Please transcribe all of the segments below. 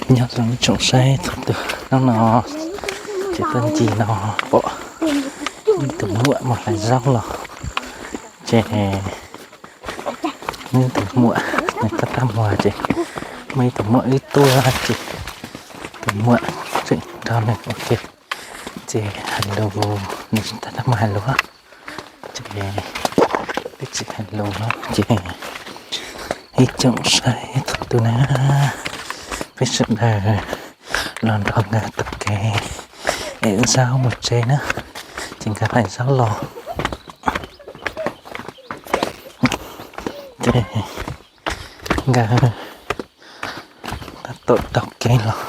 Nyob zoo ib tsoom saib txhua tus, hnub no ces tuaj ncig no pom ib tug muam mus hlais zaub los, ces ib tug muam nws tab tab muag ces muaj ib tug muam wb tuaj ces tus muam tseem nrog nws ua ke, ces hais lus, nws tab tab muag hais lus, ces peb tsis hais lus no ces ib tsoom saib txhua tus na, peb sawv daws los nrog nkawd taug kev ev zaub mus tsev na, ces nkawd hlais zaub los, ces nkawd tab tom taug kev los.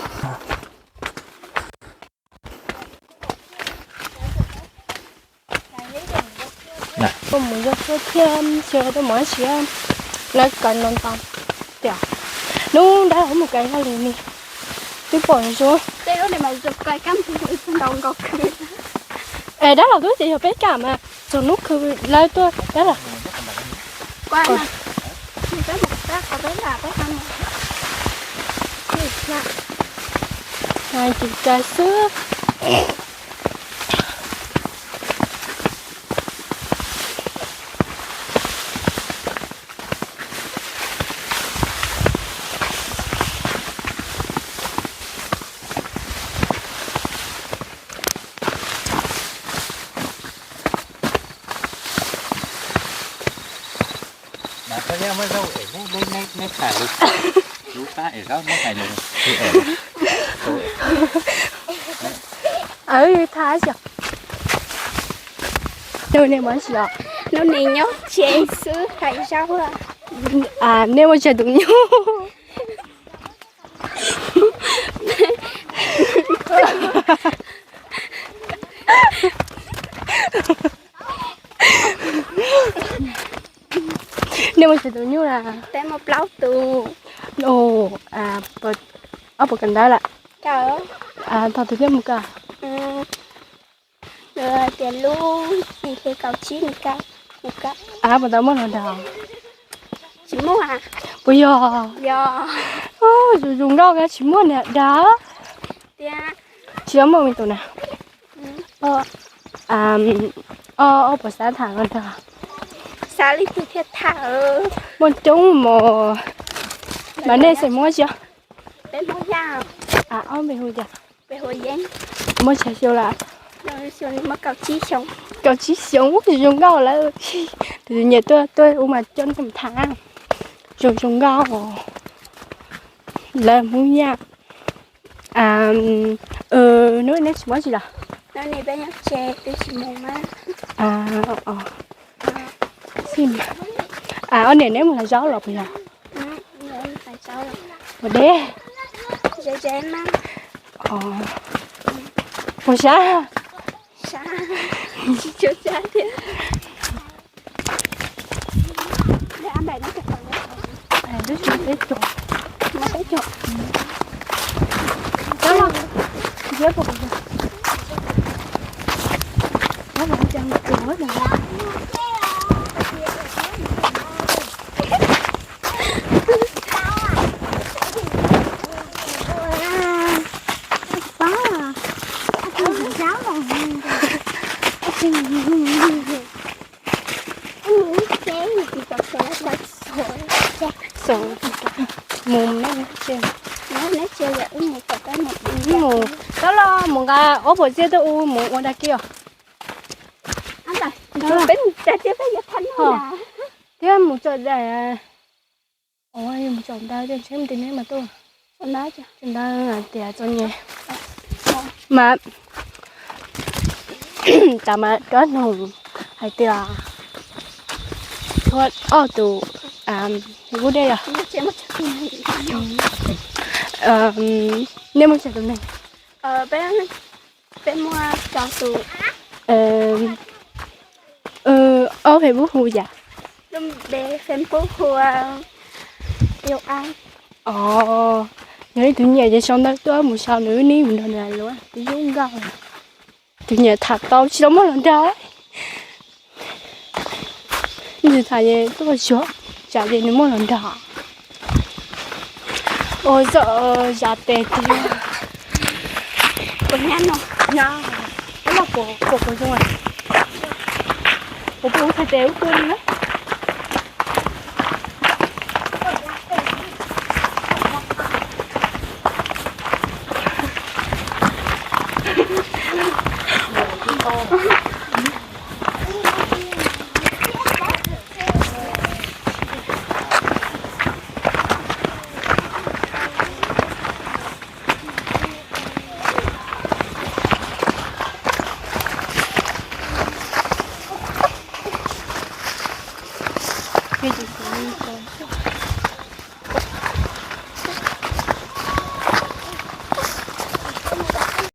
Koj mus yog suab thiab xyov koj mus dab tsi, lawv kaw no ntau tiag. Hnub nrab mus kaw zog li ni, twb pom zoo. Es dab laug twb tias yog peb kam mas txog hnub khw lawv tuaj dab laug. Hais ces cas xwb. Neb muaj zaub es neb tham lus, lub qab es zaub neb hais lus. Tham xyov. Hnub nej muaj dab tsi os? Hnub nej nyob tsev xwb hais zaub. Nej muaj tsawg tus nyuj? Nej muaj tsawg tus nyuj na? Peb muaj plaub tus. Ob puas kawm ntawv lawm? Tau tus thiab mus kawm. Tias lub txim hli kaum tsib nws kawm, kuv kawm. Puas tau muaj hluas nraug? Tsis muaj. Puas yog? Yog. Zoo zoo nkauj tsis muaj niam dag. Tias tsis muaj me tus na. Ob puas xav tham hluas nraug? Xav li twg thiaj tham. Muaj coob mos. Mas nej xeem Hmoob tsi? Peb Hmoob Yaj. Ob npe hu cas? Peb hu Yeeb. Muaj tsawg xyoo lawm? Kaum tsib xyoo. Zoo nkauj lawm. Tus nyiam tuaj tuaj ua mas coj nej tham. Zoo zoo nkauj. Lawv Hmoob Yaj. Hnub neb tsis muaj dab tsi los? Ob niam neb mus hlais zaub los puas yog? Ua deb. Puas sab? Mus, tab los mus nqa ob puas txiaj tuaj ua mus ua dag kiag. Thiab mus tsom, mus tsom ntawv, ntshe mus tim neb mas tuaj. Tsom ntawv tias txom nyem. Mas tas mas rov nug hais tias ob tus hib kub dej yog, nej muaj tsawg tus neeg? Peb muaj rau tus. Ob Facebook hu cas? Lub npe Facebook hu Os, yog ib tug nyiam ces sau ntawv tuaj mus sau nws, neb mus nrog nws hais lus, twb zoo nkauj. Tus nyiam tham tau tsis tau muaj hluas nraug. Nws tham es tuaj xyuas, tsam ces nws muaj los nrog. Ua zom zav tes tiag. Ua nyab no, nyab, ua los puas puas puas zoo. Puas puas ub txhais tes ub tuaj li na.